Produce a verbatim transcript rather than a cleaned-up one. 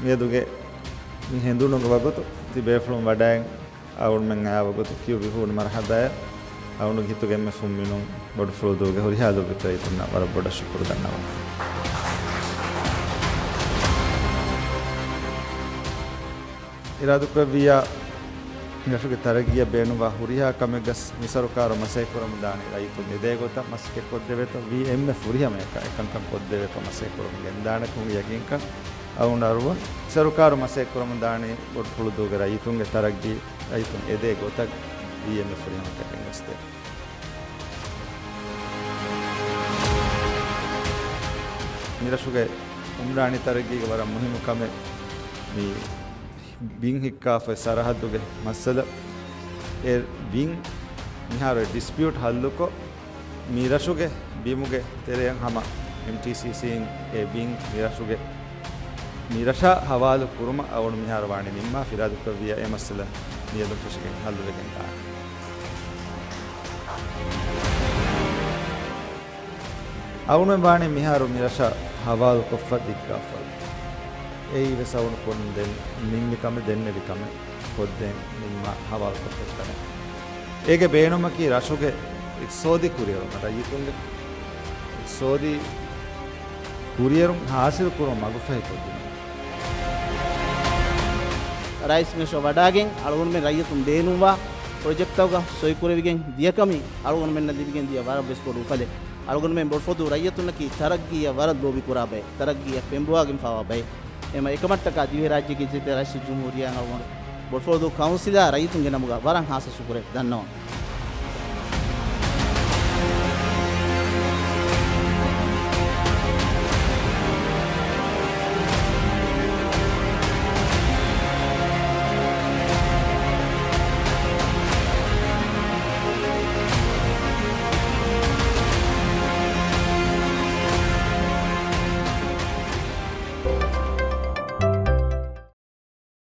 މިއަދުގެ މި ހެނދުނުގެ ވަގުތު ތިބޭފުޅުން ވަޑައިގެން އަޅުގަނޑުމެން އައި ވަގުތު ކިޔުއްވި ހޫނު މަރުޙަބާއަށް އަޅުގަނޑުގެ ހިތުގެ އެންމެ ފުންމިނުން ބޮޑުފުޅުދޫގެ ހުރިހާ ލޯބިވެތި ރައްޔިތުންނަށް ވަރަށް ބޮޑަށް ޝުކުރު ދަންނަވަން. އިރާދަކުރެއްވިއްޔާ، މި ރަށުގެ ތަރައްގީއަށް ބޭނުންވާ ހުރިހާ ކަމެއްގަސް މި ސަރުކާރު މަސައްކަތްކުރަމުންދާނީ ރައްޔިތުން އެދޭ ގޮތަށް މަސައްކަތްކޮށްދެވޭތޯ، ވީ އެންމެ ފުރިހަމަޔަކަށް އެކަންކަން ކޮށްދެވޭތޯ މަސައްކަތްކުރަމުން ގެންދާނެ ކަމުގެ ޔަގީންކަން އަޅުގަނޑު އަރުވަން. މި ސަރުކާރު މަސައްކަތްކުރަމުންދާނީ ބޮޑުފުޅުދޫގެ ރައްޔިތުންގެ ތަރައްގީ، ރައްޔިތުން އެދޭ ގޮތަށް ވީ އެންމެ ފުރިހަމަކަށް ގެންގޮސްދޭ. މިރަށުގެ އުމްރާނީ ތަރައްގީގެ ވަރަށް މުހިއްމު ކަމެއް މި ބިން ހިއްކާފައި ސަރަހައްދުގެ މައްސަލަ. އެ ބިން މިހާރު އެ ޑިސްޕިއުޓް ހައްލުކޮށް، މި ރަށުގެ ބިމުގެ ތެރެއަށް ހަމަ އެމްޓީސީސީން އެ ބިން މި ރަށުގެ، މި ރަށާ ހަވާލު ކުރުމަށް އަޅުގަނޑު މިހާރު ވާނީ ނިންމާފަ. އިރާދަކުރެއްވިއްޔާ އެ މައްސަލަ މިއަދުން ފެށިގެން ހައްލުވެގެން ދާނެ. އަޅުގަނޑުމެން ވާނީ މިހާރު މި ރަށަށް ހަވާލުކޮށްފަ ދިއްކާފަ. އެއީ ވެސް އަޅުގަނޑު ކޮށް ދެން ނިންމި ކަމެއް، ދެންނެވި ކަމެއް، ކޮށްދޭން ނިންމާ ހަވާލުކޮށްފައި ކަމެއް. އޭގެ ބޭނުމަކީ ރަށުގެ އިޤްތިޞާދީ ކުރިއެރުމަށް، ރައްޔިތުންގެ އިޤްތިޞާދީ ކުރިއެރުން ހާސިލް ކުރުމަށް މަގުފަހި ކޮށްދިނުން. ރައީސް މިރަށަށް ވަޑައިގެން އަޅުގަނޑުމެން ރައްޔިތުން ބޭނުންވާ ޕްރޮޖެކްޓްތަކުގަ ސޮއިކުރެވިގެން ދިޔަކަމީ އަޅުގަނޑުމެންނަށް ލިބިގެން ދިޔަ ވަރަށް ވެސް ބޮޑު އުފަލެއް. އަޅުގަނޑުމެން ބޮޑުފުޅުދޫ ރައްޔިތުންނަކީ ތަރައްގީއަށް ވަރަށް ލޯބިކުރާ ބައެއް، ތަރައްގީއަށް ފެންބޮވާގެންފާވާ ބައެއް. އެމަ އެކަމަށްޓަކާ ދިވެހިރާއްޖޭގެ އިއްޒަތްތެރި ރައީސުލްޖުމްހޫރިއްޔާއަށް އަޅުގަނޑު ބޮޑުފުޅުދޫ ކައުންސިލާ ރައްޔިތުންގެ ނަމުގަ ވަރަށް ހާއްސަ ޝުކުރެއް ދަންނަވަން.